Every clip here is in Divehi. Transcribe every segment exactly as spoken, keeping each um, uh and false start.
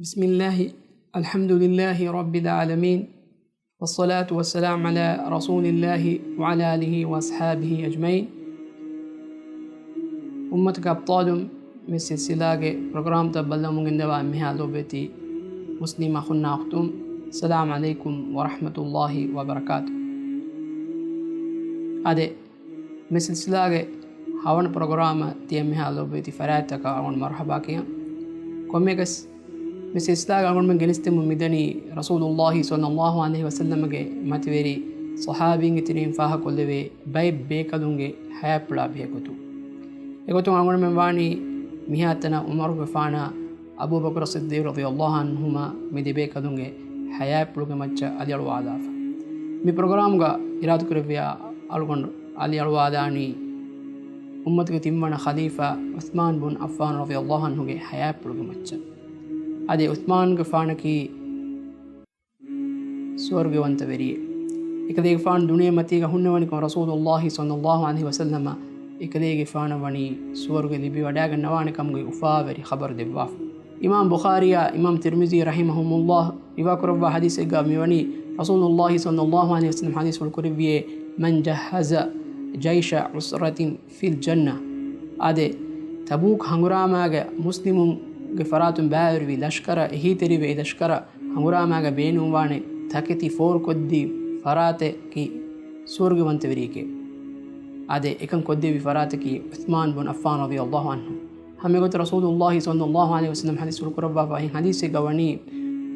بسم الله، الحمد لله رب العالمين، والصلاة والسلام على رسول الله وعلى آله وأصحابه أجمعين. އުއްމަތުގެ އަބްޠާލުން، މި ސިލްސިލާގެ ޕްރޮގްރާމްތައް ބައްލަވަމުން ގެންދަވާ އެންމެހާ ލޯބިވެތި މުސްލިމް އަޚުންނާ އުޚްތުން، އައްސަލާމު ޢަލައިކުމް ވަރަޙްމަތުﷲި ވަބަރަކާތު. އާދެ، މި ސިލްސިލާގެ ހަވަނަ ޕްރޮގްރާމަށް ތިޔަ އެންމެހާ ލޯބިވެތި ފަރާތްތަކަށް އަޅުގަނޑު މަރުޙަބާ ކިޔަން. ކޮންމެއަކަސް، މި ސިލްސިލާގަ އަޅުގަނޑުމެން ގެނެސްދެމުން މިދަނީ ރަސޫލުﷲި ޞައްލަﷲު ޢަލައިހި ވަސައްލަމަގެ މަތިވެރި ޞަޙާބީންގެ ތެރެއިން ފާހަގަކޮށްލެވޭ ބައެއް ބޭކަލުންގެ ޙަޔާތްޕުޅާ ބެހޭގޮތުން. އެގޮތުން އަޅުގަނޑުމެން ވާނީ މިހާތަނަށް ޢުމަރުގެފާނާ އަބޫބަކުރު ޞިއްދީޤު ރަޟިޔަﷲު ޢަންހުމާ މި ދެބޭކަލުންގެ ޙަޔާތްޕުޅުގެ މައްޗަށް އަލިއަޅުވާލާފަ. މި ޕްރޮގްރާމްގަ އިރާދަކުރެއްވިޔާ އަޅުގަނޑު އަލިއަޅުވާލާނީ އުއްމަތުގެ ތިންވަނަ ޚަލީފާ ޢުޘްމާން ބުން ޢައްފާން ރަޟިޔަﷲު ޢަންހުގެ ޙަޔާތްޕުޅުގެ މައްޗަށް. އަދި ޢުޘްމާންގެފާނަކީ ސުވަރުގެވަންތަވެރިއެއް. އެކަލޭގެފާނު ދުނިޔެމަތީގަ ހުންނެވަނިކޮށް ރަސޫލުﷲި ޞައްލަﷲު ޢަލައިހި ވަސައްލަމަ އެކަލޭގެފާނަށް ވަނީ ސުވަރުގެ ލިބިވަޑައިގަންނަވާނެ ކަމުގެ އުފާވެރި ޚަބަރު ދެއްވާފަ. އިމާމް ބުޚާރީއާ އިމާމް ތިރްމިޒީ ރަޙިމަހުމުﷲ ރިވާކުރައްވާ ޙަދީޘެއްގަ މިވަނީ، ރަސޫލުﷲި ޞައްލަﷲު ޢަލައިހި ވަސައްލަމަ ޙަދީޘްފުޅު ކުރެއްވިއޭ، "من جهز جيش عسرة في الجنة." އާދެ، ތަބޫކް ހަނގުރާމާގަ މުސްލިމުންގެ ފަރާތުން ބައިވެރިވި ލަޝްކަރަށް އެހީތެރިވެ، އެ ލަޝްކަރަށް ހަނގުރާމާގަ ބޭނުންވާނެ ތަކެތި ފޯރުކޮށްދި ފަރާތަކީ ސުވަރުގެވަންތަވެރިއެކޭ. އާދެ، އެކަން ކޮށްދެއްވި ފަރާތަކީ ޢުޘްމާން ބުން ޢައްފާން ރަޟިޔަﷲު ޢަންހު. ހަމައެގޮތަށް ރަސޫލުﷲި ޞައްލަﷲު ޢަލައިހި ވަސައްލަމަ ޙަދީޘްފުޅު ކުރައްވާފަ އެ ޙަދީޘެއްގަ ވަނީ،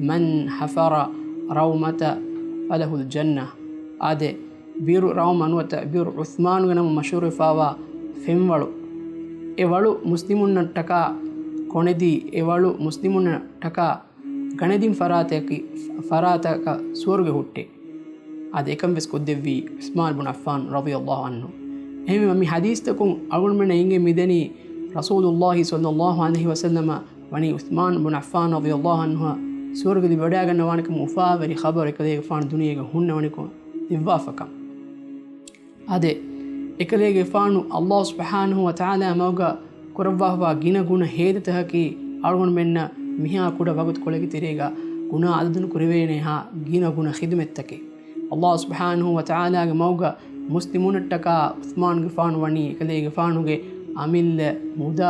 "من حفر رومة فله الجنة." އާދެ، ބިރު ރައުމަ ނުވަތަ ބިރު ޢުޘްމާނުގެ ނަމުން މަޝްހޫރުވެފާވާ ފެންވަޅު، އެ ވަޅު މުސްލިމުންނަށްޓަކާ ކޮނެދީ، އެ ވަޅު މުސްލިމުންނަށްޓަކާ ގަނެދިން ފަރާތަކަކީ، ފަރާތަކަށް ސުވަރުގެ ހުއްޓޭ. އާދެ، އެކަން ވެސް ކޮށްދެއްވީ ޢުޘްމާން ބުން ޢައްފާން ރަޟިޔަﷲު ޢަންހު. އެހެންވީމަ، މި ޙަދީޘްތަކުން އަޅުގަނޑުމެންނަށް އެނގޭ މިދަނީ ރަސޫލުﷲި ޞައްލަﷲު ޢަލައިހި ވަސައްލަމަ ވަނީ ޢުޘްމާން ބުން ޢައްފާން ރަޟިޔަﷲު ޢަންހުއަށް ސުވަރުގެ ލިބިވަޑައިގަންނަވާނެކަމުގެ އުފާވެރި ޚަބަރު އެކަލޭގެފާނު ދުނިޔޭގަ ހުންނެވަނިކޮށް ދެއްވާފަކަން. އާދެ، އެކަލޭގެފާނު ﷲ ސުބްޙާނަހޫ ވަތަޢާލާ މަގުގަ ކުރައްވާފަވާ ގިނަ ގުނަ ހޭދަތަކަކީ އަޅުގަނޑުމެންނަށް މިހާ ކުޑަ ވަގުތުކޮޅެއްގެ ތެރޭގަ ގުނާ އަދަދުނު ކުރެވޭނެހާ ގިނަ ގުނަ ޚިދުމަތްތަކެއް. ﷲ ސުބްޙާނަހޫ ވަތަޢާލާގެ މަގުގަ މުސްލިމުނަށްޓަކާ ޢުޘްމާންގެފާނު ވަނީ އެކަލޭގެފާނުގެ އަމިއްލަ މުދާ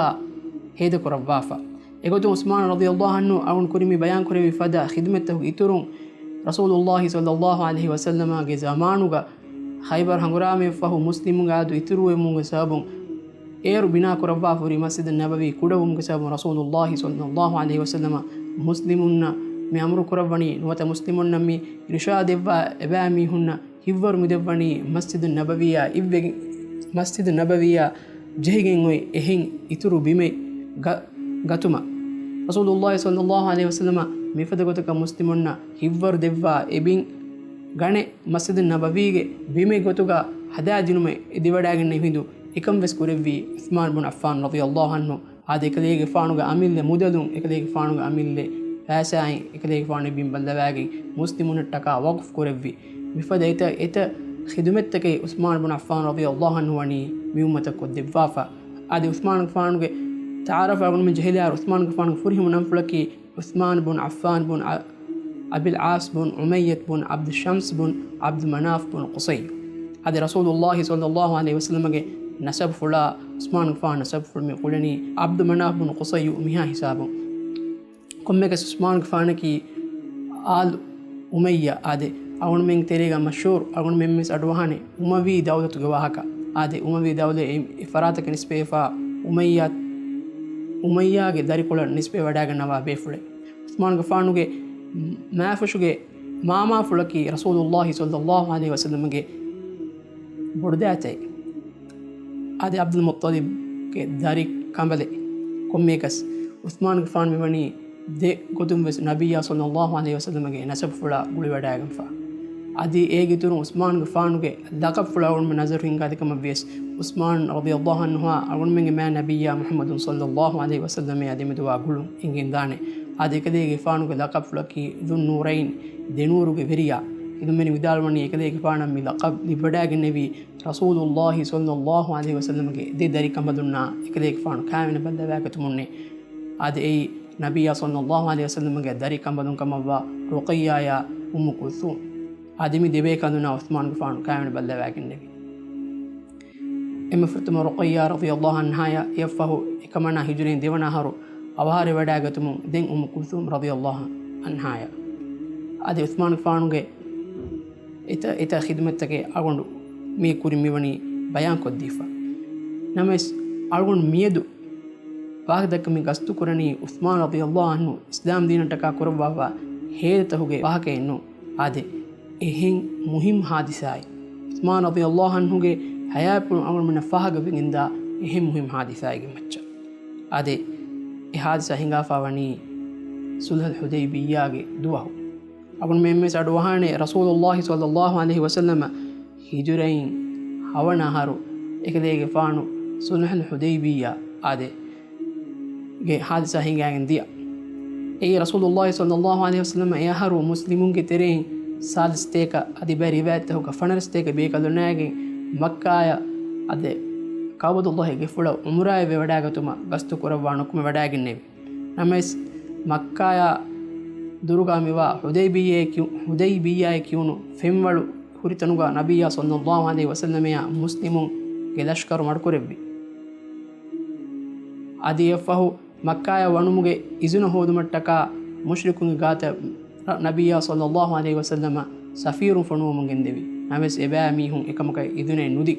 ހޭދަކުރައްވާފަ. އެގޮތުން ޢުޘްމާން ރަޟިޔަﷲު ޢަންހު އަޅުގަނޑު ކުރިން މި ބަޔާންކުރެއްވި ފަދަ ޚިދުމަތްތަކުގެ އިތުރުން، ރަސޫލުﷲި ޞައްލަﷲު ޢަލައިހި ވަސައްލަމާގެ ޒަމާނުގަ ޚައިބަރު ހަނގުރާމައަށްފަހު މުސްލިމުންގެ އަދު އިތުރުވުމުގެ ސަބަބުން، އޭރު ބިނާކުރައްވާފަ ހުރި މަސްޖިދު ނަބަވީ ކުޑަވުމުގެ ސަބަބުން ރަސޫލުﷲި ޞައްލަﷲު ޢަލައިހި ވަސައްލަމަ މުސްލިމުންނަށް މި އަމުރު ކުރައްވަނީ، ނުވަތަ މުސްލިމުންނަށް މި އިރުޝާދެއްވާ އެބައިމީހުންނަށް ހިތްވަރު މިދެއްވަނީ މަސްޖިދު ނަބަވީއާ އިއްވެގެން، މަސްޖިދު ނަބަވީއާ ޖެހިގެން އޮތް އެހެން އިތުރު ބިމެއް ގަ-، ގަތުމަށް. ރަސޫލުﷲި ޞައްލަﷲު ޢަލައިހި ވަސައްލަމަ މިފަދަ ގޮތަކަށް މުސްލިމުންނަށް ހިތްވަރު ދެއްވާ އެ ބިން ގަނެ މަސްޖިދު ނަބަވީގެ ބިމެއް ގޮތުގަ ހަދާދިނުމަށް އެ ދެވަޑައިގެންނެވި ހިނދު އެކަން ވެސް ކުރެއްވީ ޢުޘްމާން ބުން ޢައްފާން ރަޟިޔަﷲު ޢަންހު. އާދެ، އެކަލޭގެފާނުގެ އަމިއްލަ މުދަލުން، އެކަލޭގެފާނުގެ އަމިއްލަ ފައިސާއިން އެކަލޭގެފާނު ބިން ބައްލަވައިގެން މުސްލިމުންނަށްޓަކާ ވަޤުފު ކުރެއްވި. މިފަދަ އެތައް، އެތައް ޚިދުމަތްތަކެއް ޢުޘްމާން ބުން ޢައްފާން ރަޟިޔަﷲު ޢަންހު ވަނީ މި އުއްމަތަށް ކޮށްދެއްވާފަ. އާދެ، ޢުޘްމާންގެފާނުގެ ތަޢާރަފް އަޅުގަނޑުމެން ޖެހިލާއިރު، ޢުޘްމާންގެފާނުގެ ފުރިހަމަ ނަންފުޅަކީ ޢުޘްމާން ބުން ޢައްފާން ބުން ޢަ-، އަބިލް ޢާޞް ބުން އުމައްޔަތް ބުން ޢަބްދު ޝަމްސް ބުން ޢަބްދު މަނާފް ބުން ޤުޞައްޔު. އަދި ރަސޫލުﷲި ޞައްލަﷲު ޢަލައިހި ވަސައްލަމަގެ ނަސަބުފުޅާ ޢުޘްމާންގެފާނު ނަސަބުފުޅު މި އުޅެނީ ޢަބްދު މަނާފް ބުން ޤުޞައްޔު މިހާ ހިސާބުން. ކޮންމެއަކަސް ޢުޘްމާންގެފާނަކީ އާލު އުމައްޔާ، އާދެ، އަޅުގަނޑުމެން ތެރޭގަ މަޝްހޫރު، އަޅުގަނޑުމެން ވެސް އަޑުއަހާނެ އުމަވީ ދައުލަތުގެ ވާހަކަ. އާދެ، އުމަވީ ދައުލަތް އެ، އެ ފަރާތަކަށް ނިސްބަތްވެފާ އުމައްޔާ، އުމައްޔާގެ ދަރިކޮޅަށް ނިސްބަތް ވަޑައިގަންނަވާ ބޭފުޅެއް. ޢުޘްމާންގެފާނުގެ މާފުށުގެ މާމާފުޅަކީ ރަސޫލުﷲި ޞައްލަﷲު ޢަލައިހި ވަސައްލަމަގެ ބޮޑުދައިތައް. އާދެ، ޢަބްދުލް މުއްޠަލިބްގެ ދަރި ކަނބަލެއް. ކޮންމެއަކަސް، ޢުޘްމާންގެފާނު މިވަނީ ދެ ގޮތުން ވެސް ނަބިއްޔާ ޞައްލަﷲު ޢަލައިހި ވަސައްލަމަގެ ނަސަބުފުޅާ ގުޅިވަޑައިގެންފަ. އަދި އޭގެ އިތުރުން ޢުޘްމާންގެފާނުގެ ލަޤަބުފުޅާ އަޅުގަނޑުމެން ނަޒަރު ހިންގާދި ކަމަށް ވިޔަސް، ޢުޘްމާން ރަޟިޔަﷲު ޢަންހުއާ އަޅުގަނޑުމެންގެ މާތް ނަބިއްޔާ މުޙައްމަދު ޞައްލަﷲު ޢަލައިހި ވަސައްލަމާ ދެމެދުވާ ގުޅުން އެނގެންދާނެ. އާދެ، އެކަލޭގެފާނުގެ ލަޤަބުފުޅަކީ ޛުއްނޫރައިން، ދެނޫރުގެ ވެރިޔާ. އެންމެން ވިދާޅުވަނީ އެކަލޭގެފާނަށް މި ލަޤަބު ލިބިވަޑައިގެންނެވީ ރަސޫލުﷲި ޞައްލަﷲު ޢަލައިހި ވަސައްލަމަގެ ދެ ދަރި ކަނބަލުންނާ އެކަލޭގެފާނު ކާވެނި ބައްލަވާގަތުމުންނޭ. އާދެ، އެއީ ނަބިއްޔާ ޞައްލައްލާހު ޢަލައިހި ވަސައްލަމްގެ ދަރި ކަނބަލުން ކަމަށްވާ ރުޤައްޔާޔާ އުއްމު ކުލްސޫމް. އަދި މި ދެބޭކަލުންނާ ޢުޘްމާންގެފާނު ކާވެނި ބައްލަވާގެންނެވި. އެންމެ ފުރަތަމަ ރުޤައްޔާ ރަޟިޔައްލާހު ޢަންހާޔާ، އެއަށްފަހު އެކަމަނާ ހިޖުރައިން ދެވަނަ އަހަރު އަވަހާރަވެވަޑައިގަތުމުން ދެން އުއްމު ކުލްސޫމް ރަޟިޔައްލާހު ޢަންހާޔާ. އަދި ޢުޘްމާންގެފާނުގެ އެތައް އެތައް ޚިދުމަތްތަކެއް އަޅުގަނޑު މީ ކުރިން މިވަނީ ބަޔާންކޮށްދީފަ. ނަމަވެސް، އަޅުގަނޑު މިއަދު ވާހަކަދައްކަން މި ގަސްތު ކުރަނީ ޢުޘްމާން ރަޟިޔައްލާހު ޢަންހު އިސްލާމް ދީނަށްޓަކާ ކުރައްވާފަ ހޭދަތަކުގެ ވާހަކައެއް ނޫން. އާދެ، އެހެން މުހިއްމު ޙާދިސާއެއް. ޢުޘްމާން ރަޟިޔައްލާހު ޢަންހުގެ ޙަޔާތްޕުޅު އަޅުގަނޑުމެންނަށް ފާހަގަވެގެންދާ އެހެން މުހިއްމު ޙާދިސާއެއްގެ މައްޗަށް. އާދެ، އެ ޙާދިސާ ހިނގާފަ ވަނީ ޞުލްޙުލް ޙުދައިބިއްޔާގެ ދުވަހު. އަޅުގަނޑުމެން ވެސް އަޑުއަހާނެ، ރަސޫލުﷲ ޞައްލައްލާހު ޢަލައިހި ވަސައްލަމަ ހިޖުރައިން ހަވަނަ އަހަރު އެކަލޭގެފާނު ޞުލްޙުލް ޙުދައިބިއްޔާ އާދެ ގެ ޙާދިސާ ހިނގާގެން ދިޔަ. އެއީ ރަސޫލުﷲ ޞައްލައްލާހު ޢަލައިހި ވަސައްލަމަ އެ އަހަރު މުސްލިމުންގެ ތެރެއިން ސާލިސް ތޭކަ އަދި ބައެއް ރިވާޔަތްތަކުގަ ފަނަރަސް ތޭކަ ބޭކަލުންނާގެން މައްކާޔަށް އާދެ ކަޢުބަތުﷲގެ ގެފުޅަށް ޢުމްރާއެއް ވެވަޑައިގަތުމަށް ގަސްތު ކުރައްވާ ނުކުމެވަޑައިގެންނެވި. ނަމަވެސް، މައްކާޔާ ދުރުގާ މިވާ ޙުދައިބިއްޔާ ކިޔު-، ޙުދައިބިއްޔާއޭ ކިޔުނު ފެންވަޅު ހުރި ތަނުގާ ނަބިއްޔާ ޞައްލައްލާހު ޢަލައިހި ވަސައްލަމައާ މުސްލިމުންގެ ލަޝްކަރު މަޑުކުރެއްވި. އަދި އެއަށްފަހު މައްކާޔަށް ވަނުމުގެ އިޒުނަ ހޯދުމަށްޓަކާ މުޝްރިކުންގެ ގާތަށް ރަ-، ނަބިއްޔާ ޞައްލައްލާހު ޢަލައިހި ވަސައްލަމަ ސަފީރުން ފޮނުވަމުން ގެންދެވި. ނަމަވެސް، އެބައިމީހުން އެކަމަކަށް އިޒުނައެއް ނުދި.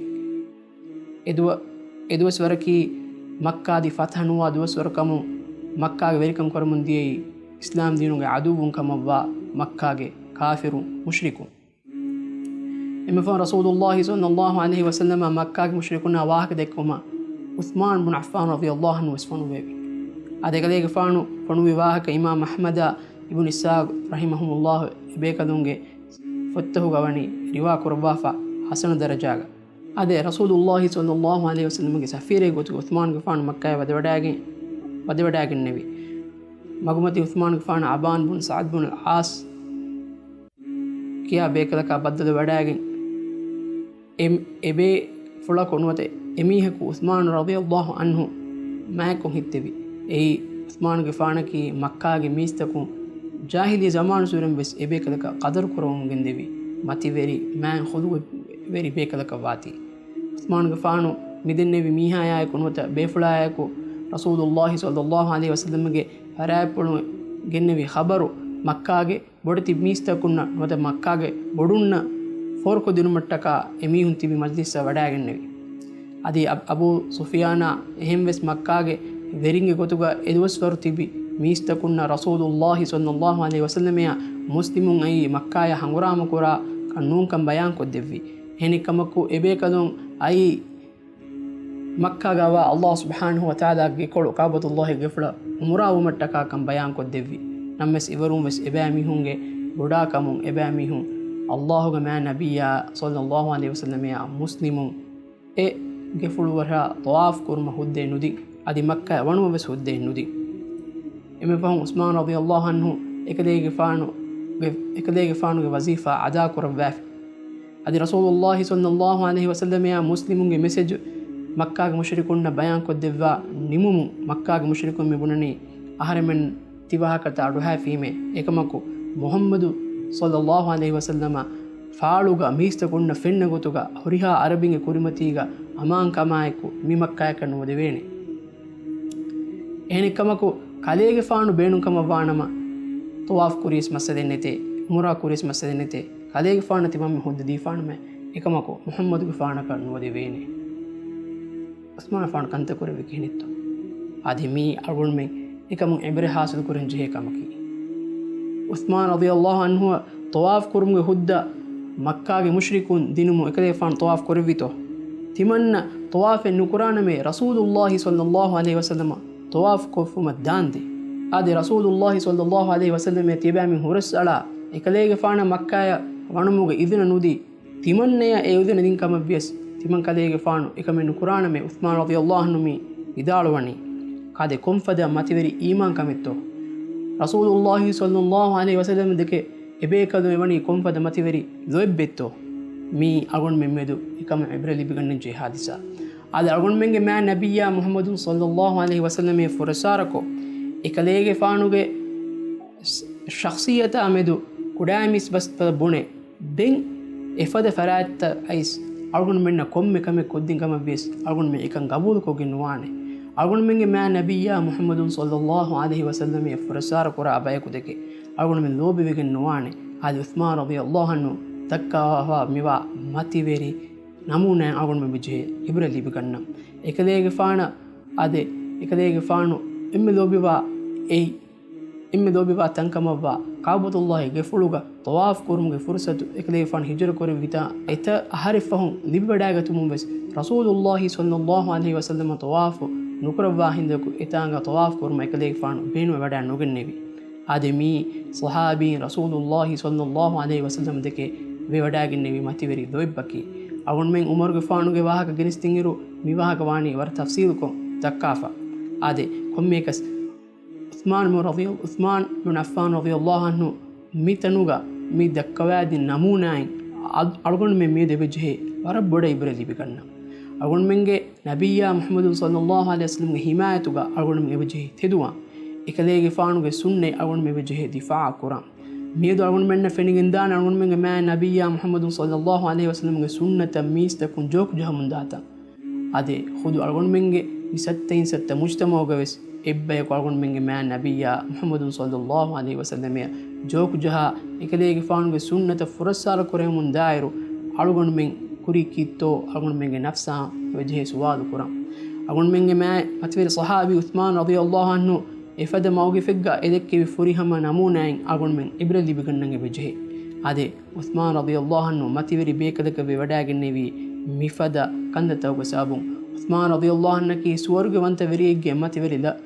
އެދުވަ-، އެދުވަސްވަރަކީ މައްކާ އަދި ފަތަޙަ ނުވާ ދުވަސްވަރު ކަމުން، މައްކާގެ ވެރިކަން ކުރަމުން ދިޔައީ އިސްލާމް ދީނުގެ ޢަދުއްވުން ކަމަށްވާ މައްކާގެ ކާފިރު މުޝްރިކުން. އެންމެފަހުން ރަސޫލުﷲ ޞައްލައްލާހު ޢަލައިހި ވަސައްލަމަ މައްކާގެ މުޝްރިކުންނާ ވާހަކަ ދެއްކުމަށް ޢުޘްމާން ބުން ޢައްފާން ރަޟިޔައްލާހު ޢަންހު ވެސް ފޮނުއްވެވި. އަދި އެކަލޭގެފާނު ފޮނުއްވި ވާހަކަ އިމާމް އަޙްމަދާ އިބްނު އިސްޙާޤް ރަޙިމަހުމުﷲ އެބޭކަލުންގެ ފޮތްތަކުގަ ވަނީ ރިވާ ކުރައްވާފަ ޙަސަނު ދަރަޖާގަ. އާދެ، ރަސޫލުﷲ ޞައްލައްލާހު ޢަލައިހި ވަސައްލަމަގެ ސަފީރެއް ގޮތުގަ ޢުޘްމާންގެފާނު މައްކާޔަށް ވަދެވަޑައިގެން، ވަދެވަޑައިގެންނެވި. މަގުމަތީ ޢުޘްމާންގެފާނަށް ޢަބާން ބުން ސަޢަދް ބުން އަލް ޢާޞް ކިޔާ ބޭކަލަކާ ބައްދަލުވެވަޑައިގެން، އެ، އެބޭފުޅަކު ނުވަތަ އެމީހަކު ޢުޘްމާނު ރަޟިޔައްލާހު ޢަންހު މާތްކޮށް ހިތްތެވި. އެއީ ޢުޘްމާނުގެފާނަކީ މައްކާގެ މީސްތަކުން ޖާހިލިއްޔަ ޒަމާނުއްސުރެން ވެސް އެބޭކަލަކަށް ޤަދަރު ކުރަމުން ގެންދެވި މަތިވެރި މާތް ޚުލުޤުވެރި ބޭކަލަކަށް ވާތީ. ޢުޘްމާނުގެފާނު މިދެންނެވި މީހާޔާއެކު ނުވަތަ ބޭފުޅާޔާއެކު ރަސޫލުﷲ ޞައްލައްލާހު ޢަލައިހި ވަސައްލަމަގެ ފަރާތްޕުޅުން ގެންނެވި ޚަބަރު މައްކާގެ ބޮޑެތި މީސްތަކުންނަށް ނުވަތަ މައްކާގެ ބޮޑުންނަށް ފޯރުކޮށްދިނުމަށްޓަކާ އެމީހުން ތިބި މަޖްލިސްއަށް ވަޑައިގެންނެވި. އަދި އަ-، އަބޫ ސުފިޔާނާ އެހެންވެސް މައްކާގެ ވެރިންގެ ގޮތުގަ އެދުވަސްވަރު ތިބި މީސްތަކުންނަށް ރަސޫލުﷲ ޞައްލައްލާހު ޢަލައިހި ވަސައްލަމައާ މުސްލިމުން އައީ މައްކާޔަށް ހަނގުރާމަކުރާކަށް ނޫންކަން ބަޔާންކޮށްދެއްވި. އެހެނެއްކަމަކު އެބޭކަލުން އައީ މައްކާގަވާ ﷲ ސުބްޙާނަހޫ ވަތަޢާލާގެ ގެކޮޅު ކަޢުބަތުﷲގެ ގެފުޅަށް ޢުމްރާވުމަށްޓަކާކަން ބަޔާންކޮށްދެއްވި. ނަމަވެސް އެވަރުން ވެސް އެބައިމީހުންގެ ބޮޑާކަމުން އެބައިމީހުން ﷲގެ މާތް ނަބިއްޔާ ޞައްލައްލާހު ޢަލައިހި ވަސައްލަމައާ މުސްލިމުން އެ ގެފުޅުވަރާ ޠަވާފް ކުރުމަށް ހުއްދައެއް ނުދިން. އަދި މައްކާ ވަނުމަށް ވެސް ހުއްދައެއް ނުދިން. އެންމެފަހުން ޢުސްމާން ރަޟިޔަﷲ ޢަންހު އެކަލޭގެފާނުގެ، އެކަލޭގެފާނުގެ ވަޒީފާ އަދާކުރައްވާފި. އަދި ރަސޫލުﷲ ޞައްލައްލާހު ޢަލައިހި ވަސައްލަމައާ މުސްލިމުންގެ މެސެޖު މައްކާގެ މުޝްރިކުންނަށް ބަޔާންކޮށްދެއްވާ ނިމުމުން، މައްކާގެ މުޝްރިކުން މި ބުނަނީ އަހަރެމެން ތިވާހަކަތައް އަޑުއަހައިފީމޭ. އެކަމަކު، މުޙައްމަދު ޞައްލައްލާހު ޢަލައިހި ވަސައްލަމަ ފާޅުގަ މީސްތަކުންނަށް ފެންނަ ގޮތުގަ ހުރިހާ ޢަރަބިންގެ ކުރިމަތީގަ އަމާންކަމާއެކު މި މައްކާޔަކަށް ނުވަދެވޭނެ. އެހެނެއްކަމަކު، ކަލޭގެފާނު ބޭނުންކަމަށްވާނަމަ، ޠަވާފް ކުރިޔަސް މައްސަލައެއް ނެތޭ، ޢުމްރާ ކުރިޔަސް މައްސަލައެއް ނެތޭ، ކަލޭގެފާނަށް ތިމަންމެ ހުއްދަ ދީފާނަމޭ، އެކަމަކު މުޙައްމަދުގެފާނަކަށް ނުވަދެވޭނެ. ޢުސްމާނުގެފާނު ކަންތައް ކުރެއްވީ ކިހިނެއްތޯ؟ އަދި މީ އަޅުގަނޑުމެން އެކަމުން ޢިބްރަތް ޙާޞިލު ކުރަން ޖެހޭ ކަމަކީ. ޢުސްމާން ރަޟިޔަﷲ ޢަންހުއަށް ޠަވާފް ކުރުމުގެ ހުއްދަ މައްކާގެ މުޝްރިކުން ދިނުމުން އެކަލޭގެފާނު ޠަވާފް ކުރެއްވިތޯ؟ ތިމަންނަ ޠަވާފެއް ނުކުރާނަމޭ، ރަސޫލުﷲ ޞައްލައްލާހު ޢަލައިހި ވަސައްލަމަ ޠަވާފް ކޮށްފުމަށް ދާންދެން. އަދި ރަސޫލުﷲ ޞައްލައްލާހު ޢަލައިހި ވަސައްލަމައަށް ތިޔަބައިމީހުން ހުރަސްއަޅާ، އެކަލޭގެފާނަށް މައްކާޔަށް ވަނުމުގެ އިޒުނަ ނުދީ، ތިމަންނަޔަށް އެ އިޒުނަ ދިން ކަމަށްވިޔަސް، ތިމަން ކަލޭގެފާނު އެކަމެއް ނުކުރާނަމޭ، ޢުސްމާން ރަޟިޔަﷲ ޢަންހު މި ވިދާޅުވަނީ. ކާދެ ކޮންފަދަ މަތިވެރި އީމާންކަމެއްތޯ؟ ރަސޫލުﷲ ޞައްލައްލާހު ޢަލައިހި ވަސައްލަމަ ދެކެ އެބޭކަލުން އެވަނީ ކޮންފަދަ މަތިވެރި ލޯތްބެއްތޯ؟ މީ އަޅުގަނޑުމެން މެދު އެކަމަށް ޢިބްރަތް ލިބިގަންނަން ޖެހޭ ޙާދިސާ. އާދެ، އަޅުގަނޑުމެންގެ މާތް ނަބިއްޔާ މުޙައްމަދު ޞައްލައްލާހު ޢަލައިހި ވަސައްލަމައަށް ފުރައްސާރަކޮށް، އެކަލޭގެފާނުގެ ޝަޚްޞިއްޔަތާ މެދު ކުޑައިމީސް ބަސް ބުނެ، ދެން އެފަދަ ފަރާތްތައް އައިސް އަޅުގަނޑުމެންނަށް ކޮންމެ ކަމެއް ކޮށްދިން ކަމަށް ވިޔަސް އަޅުގަނޑުމެން އެކަން ގަބޫލުކޮށްގެން ނުވާނެ. އަޅުގަނޑުމެންގެ މާތް ނަބިއްޔާ މުޙައްމަދު ޞައްލައްލާހު ޢަލައިހި ވަސައްލަމަށް ފުރައްސާރަ ކުރާ ބަޔަކު ދެކެ އަޅުގަނޑުމެން ލޯބިވެގެން ނުވާނެ. އާދެ، ޢުޘްމާން ރަޟިޔައްލާހު ޢަންހު ދައްކާފަ މިވާ މަތިވެރި ނަމޫނާއެއް އަޅުގަނޑުމެން އެބަޖެހޭ ޢިބްރަތް ލިބިގަންނަން. އެކަލޭގެފާނަށް އާދެ، އެކަލޭގެފާނު އެންމެ ލޯބިވާ އެއް، އެންމެ ލޯބިވާ ތަންކަމަށްވާ ކަޢުބަތުﷲގެ ގެފުޅުގަ ޠަވާފު ކުރުމުގެ ފުރުޞަތު އެކަލޭގެފާނު ހިޖުރަ ކުރެއްވިތާ އެތައް އަހަރެއް ފަހުން ލިބިވަޑައިގަތުމުން ވެސް ރަސޫލުﷲ ޞައްލައްލާހު ޢަލައިހި ވަސައްލަމަށް ޠަވާފު ނުކުރައްވާ ހިނދަކު އެތާނގަ ޠަވާފު ކުރުމަށް އެކަލޭގެފާނު ބޭނުންވެވަޑައެއް ނުގެންނެވި. އާދެ، މީ ޞަޙާބީން ރަސޫލުﷲ ޞައްލައްލާހު ޢަލައިހި ވަސައްލަމަށް ދެކެ ވެވަޑައިގެންނެވި މަތިވެރި ލޯތްބަކީ. އަޅުގަނޑުމެން ޢުމަރުގެފާނުގެ ވާހަކަ ގެނެސްދިންއިރު މި ވާހަކަ ވާނީ ވަރަށް ތަފްޞީލުކޮށް ދައްކާފަ. އާދެ، ކޮންމެއަކަސް ޢުޘްމާން ބުން ރަޟިޔަ-، ޢުޘްމާން ބުން ޢައްފާން ރަޟިޔައްލާހު ޢަންހު މި ތަނުގަ މި ދައްކަވާދިން ނަމޫނާއިން އަ-، އަޅުގަނޑުމެން މިއަދު އެބަޖެހޭ ވަރަށް ބޮޑަށް ޢިބްރަތް ލިބިގަންނަން. އަޅުގަނޑުމެންގެ ނަބިއްޔާ މުޙައްމަދު ޞައްލައްލާހު ޢަލައިހި ވަސައްލަމްގެ ޙިމާޔަތުގަ އަޅުގަނޑުމެން އެބަޖެހޭ ތެދުވާން. އެކަލޭގެފާނުގެ ސުންނަތް އަޅުގަނޑުމެން އެބަޖެހޭ ދިފާޢަށް ކުރާން. މިއަދު އަޅުގަނޑުމެންނަށް ފެނިގެންދާނެ އަޅުގަނޑުމެންގެ މާތް ނަބިއްޔާ މުޙައްމަދު ޞައްލައްލާހު ޢަލައިހި ވަސައްލަމްގެ ސުންނަތަށް މީސްތަކުން ޖޯކު ޖަހަމުން ދާތަން. އާދެ، ޚުދު އަޅުގަނޑުމެންގެ މި ސައްތައިން ސައްތަ މުޖްތަމަޢުގަވެސް އެއްބަޔަކު އަޅުގަނޑުމެންގެ މާތް ނަބިއްޔާ މުޙައްމަދު ޞައްލައްލާހު ޢަލައިހި ވަސައްލަމަށް ޖޯކު ޖަހާ، އެކަލޭގެފާނުގެ ސުންނަތަށް ފުރައްސާރަ ކުރެވެމުން ދާއިރު، އަޅުގަނޑުމެން ކުރީ ކީއްތޯ އަޅުގަނޑުމެންގެ ނަފްސާ އެބަޖެހޭ ސުވާލު ކުރަން. އަޅުގަނޑުމެންގެ މާތް މަތިވެރި ޞަޙާބީ ޢުޘްމާން ރަޟިޔައްލާހު ޢަންހު އެފަދަ މައުގިފެއްގަ އެދެއްކެވި ފުރިހަމަ ނަމޫނާއިން އަޅުގަނޑުމެން ޢިބްރަތް ލިބިގަންނަން އެބަޖެހޭ. އާދެ، ޢުޘްމާން ރަޟިޔައްލާހު ޢަންހު މަތިވެރި ބޭކަލަކަށް ވެވަޑައިގެންނެވީ މިފަދަ ކަންތައްތަކުގެ ސަބަބުން. ޢުޘްމާން ރަޟިޔައްލާހު ޢަންހަކީ ސުވަރުގެވަންތަވެރިއެއްގެ މަތިވެރި ލަ-،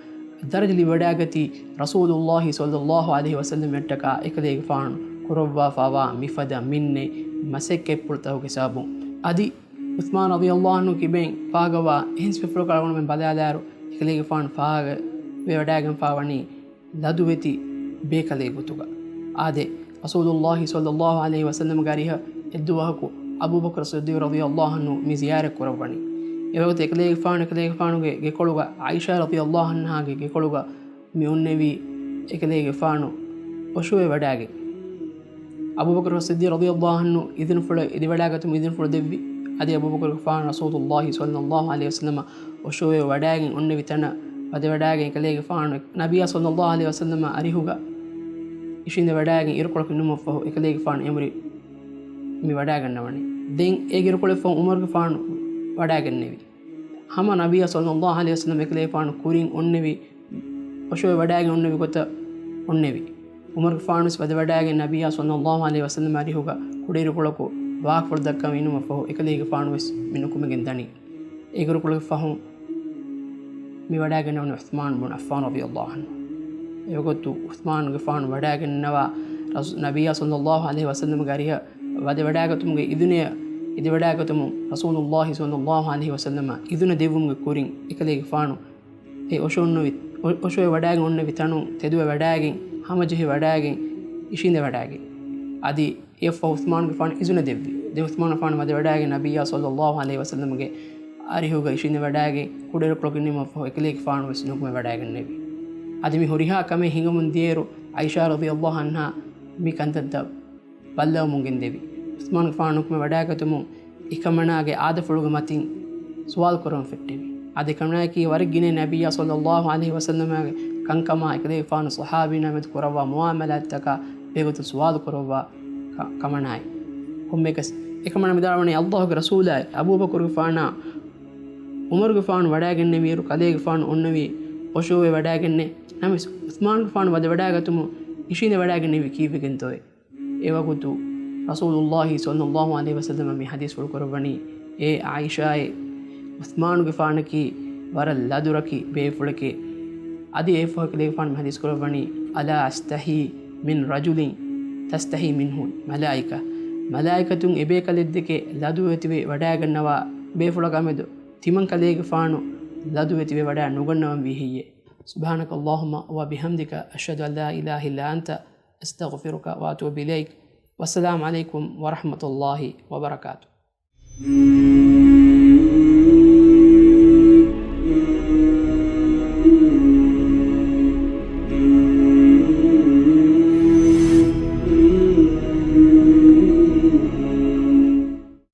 ދަރަޖަ ލިބިވަޑައިގަތީ ރަސޫލުﷲ ޞައްލައްލާހު ޢަލައިހި ވަސައްލަމައަށްޓަކާ އެކަލޭގެފާނު ކުރައްވާފައިވާ މިފަދަ މިންނެތް މަސައްކަތްޕުޅުތަކުގެ ސަބަބުން. އަދި ޢުޘްމާން ރަޟިޔައްލާހު ޢަންހު ކިބައިން ފާހަގަވާ އެހެން ސިފަފުޅަކަށް އަޅުގަނޑުމެން ބަލާލާއިރު، އެކަލޭގެފާނު ފާހަގަ ވެވަޑައިގެންފާވަނީ ލަދުވެތި ބޭކަލެއް ގޮތުގަ. އާދެ، ރަސޫލުﷲ ޞައްލައްލާހު ޢަލައިހި ވަސައްލަމަގެ އަރިހަށް އެއްދުވަހަކު އަބޫބަކުރު ޞިއްދީޤު ރަޟިޔައްލާހު ޢަންހު މި ޒިޔާރަތް ކުރައްވަނީ. އެވަގުތު އެކަލޭގެފާނު، އެކަލޭގެފާނުގެ ގެކޮޅުގަ ޢާއިޝާ ރަޟިޔައްލާހު ޢަންހާގެ ގެކޮޅުގަ މި އޮންނެވީ އެކަލޭގެފާނު އޮށޯވެވަޑައިގެން. އަބޫބަކުރު ޞިއްދީޤު ރަޟިޔައްލާހު ޢަންހު އިޛުނުފުޅަށް އެދިވަޑައިގަތުމަށް އިޛުނުފުޅު ދެއްވި. އަދި އަބޫބަކުރުގެފާނު ރަސޫލުﷲ ޞައްލައްލާހު ޢަލައިހި ވަސައްލަމަށް އޮށޯވެވަޑައިގެން އޮންނެވި ތަނަށް ވަދެވަޑައިގެން އެކަލޭގެފާނު ނަބިއްޔާ ޞައްލައްލާހު ޢަލައިހި ވަސައްލަމަ އަރިހުގަ އިށީނދެވަޑައިގެން އިރުކޮޅަކު ނިމުމަށްފަހު އެކަލޭގެފާނު އެނބުރި މި ވަޑައިގަންނަވަނީ. ދެން އޭގެ އިރުކޮޅެއް ފަހު ޢުމަރުގެފާނު ވަޑައިގެންނެވި. ހަމަ ނަބިއްޔާ ޞައްލައްލާހު ޢަލައިހި ވަސައްލަމަ އެކަލޭގެފާނު ކުރިން އޮންނެވި އޮށޯވެވަޑައިގެން އޮންނެވި ގޮތަށް އޮންނެވި. ޢުމަރުގެފާނުވެސް ވަދެވަޑައިގެން ނަބިއްޔާ ޞައްލައްލާހު ޢަލައިހި ވަސައްލަމަ އަރިހުގަ ކުޑައިރުކޮޅަކު ވާހަކަފުޅު ދައްކަން އިނުމަށްފަހު އެކަލޭގެފާނުވެސް މި ނުކުމެގެން ދަނީ. އޭގެ އިރުކޮޅެއް ފަހުން މި ވަޑައިގެންނެވުނީ ޢުޘްމާން ބުން ޢައްފާން ރަޟިޔައްލާހު ޢަންހު. އެވަގުތު ޢުޘްމާނުގެފާނު ވަޑައިގެންނަވާ ރަސޫ-، ނަބިއްޔާ ޞައްލައްލާހު ޢަލައިހި ވަސައްލަމަގެ އަރިހަށް ވަދެވަޑައިގަތުމުގެ އިޛުނަޔަށް އެދިވަޑައިގަތުމުން ރަސޫލުﷲ ޞައްލައްލާހު ޢަލައިހި ވަސައްލަމަށް އިޛުނަ ދެއްވުމުގެ ކުރިން އެކަލޭގެފާނު އެ އޮށޯންނެވި-، އޮ-، އޮށޯވެވަޑައިގެން އޮންނެވި ތަނުން ތެދުވެވަޑައިގެން ހަމަޖެހިވަޑައިގެން އިށީނދެވަޑައިގެން. އަދި އެއަށްފަހު ޢުޘްމާނުގެފާނު އިޒުނަ ދެއްވި. ދެން ޢުޘްމާނުގެފާނު ވަދެވަޑައިގެން ނަބިއްޔާ ޞައްލައްލާހު ޢަލައިހި ވަސައްލަމަގެ އަރިހުގަ އިށީނދެވަޑައިގެން ކުޑައިރުކޮޅަކު ނިމުމަށްފަހު އެކަލޭގެފާނުވެސް ނުކުމެވަޑައިގެންނެވި. އަދި މި ހުރިހާ ކަމެއް ހިނގަމުން ދިޔައިރު ޢާއިޝާ ރަޟިޔައްލާހު ޢަންހާ މި ކަންތައްތައް ބައްލަވަމުން ގެންދެވި. ޢުޘްމާނުގެފާނު ނުކުމެވަޑައިގަތުމުން އެކަމަނާގެ އާދަފުޅުގެ މަތިން ސުވާލު ކުރަމުން ފެއްޓެވި. އަދި އެކަމަނާއަކީ ވަރަށް ގިނަ ނަބިއްޔާ ޞައްލައްލާހު ޢަލައިހި ވަސައްލަމާގެ ކަންކަމާ އެކަލޭގެފާނު ޞަޙާބީންނާ މެދު ކުރައްވާ މުޢާމަލާތްތަކާ ބެހޭގޮތުން ސުވާލު ކުރައްވާ ކަ-، ކަމަނާއެއް. ކޮންމެއަކަސް އެކަމަނާ ވިދާޅުވަނީ، ﷲގެ ރަސޫލާއި އަބޫބަކުރުގެފާނާ ޢުމަރުގެފާނު ވަޑައިގެންނެވިއިރު ކަލޭގެފާނު އޮންނެވީ އޮށޯވެވަޑައިގެންނޭ. ނަމަވެސް ޢުޘްމާނުގެފާނު ވަދެވަޑައިގަތުމުން އިށީނދެވަޑައިގެންނެވީ ކީއްވެގެންތޯއޭ؟ އެވަގުތު ރަސޫލުﷲ ޞައްލައްލާހު ޢަލައިހި ވަސައްލަމަ މި ޙަދީޘްފުޅު ކުރައްވަނީ، އޭ ޢާއިޝާއޭ، ޢުޘްމާނުގެފާނަކީ ވަރަށް ލަދުރަކި ބޭފުޅެކޭ. އަދި އެއަށްފަހު އެކަލޭގެފާނު މި ޙަދީޘް ކުރައްވަނީ، ألا أستحي من رجل تستحي منه الملائكة. މަލާއިކަތުން އެބޭކަލެއްދެކެ ލަދުވެތިވެ ވަޑައިގަންނަވާ ބޭފުޅަކާ މެދު ތިމަން ކަލޭގެފާނު ލަދުވެތިވެ ވަޑައި ނުގަންނަވަންވީ ހެއްޔޭ؟ سبحانك اللهم وبحمدك، أشهد أن لا إله إلا أنت، أستغفرك وأتوب إليك. والسلام عليكم ورحمة الله وبركاته.